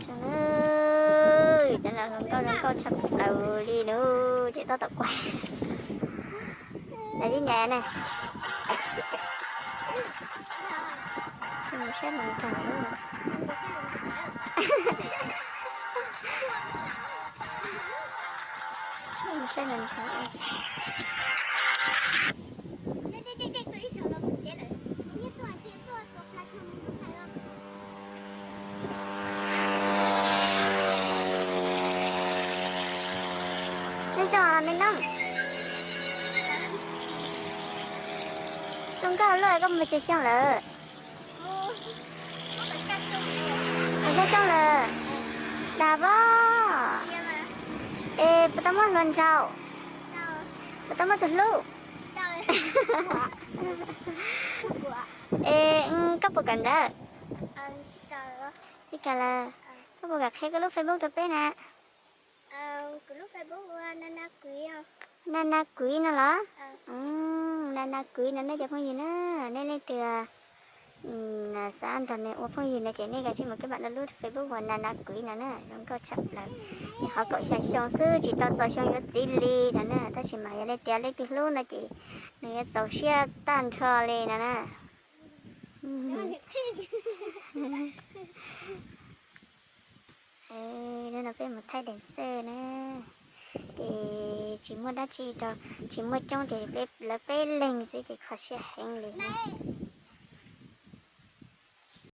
Cov no hluas nkauj zoo nkauj tshaj plaws li nus, ces tab tom kuaj. Lawv ib nyas ne. Mus saib hluas nraug. Mus saib hluas nraug. Neb zoo me noog. Zoo nkauj luaj, koj mus tsawg xyoo lawm? Mus xya xyoo lawm. Dag pob. Es puas tau muaj hluas nraug? Puas tau muaj tus hlub? Es koj puas kawm ntawv? Tsis kawm lawm. Koj puas kam qhia koj lub Facebook rau peb na? Na Na Kuiv no los? Na Na Kuiv no nej cov phooj ywg na, nej leej twg xav nrog nws ua phooj ywg no ces nej kav tsij mus keb mam download lub Facebook uas Na Na Kuiv no na, zoo nkauj tshaj plaws. Nws qhov kaum xya xyoo xwb tsis tau txaus xyoo yuav txiv li no na, tab sis mas yog leej tias leej twg hlub no ces nws yuav txaus siab tag nrho li no na. Hnub no peb mus thaij dees xwb na, ces tsis muaj dab tsi rau, tsis muaj coob ces lawv peb leeg xwb ces kho siab heev li na.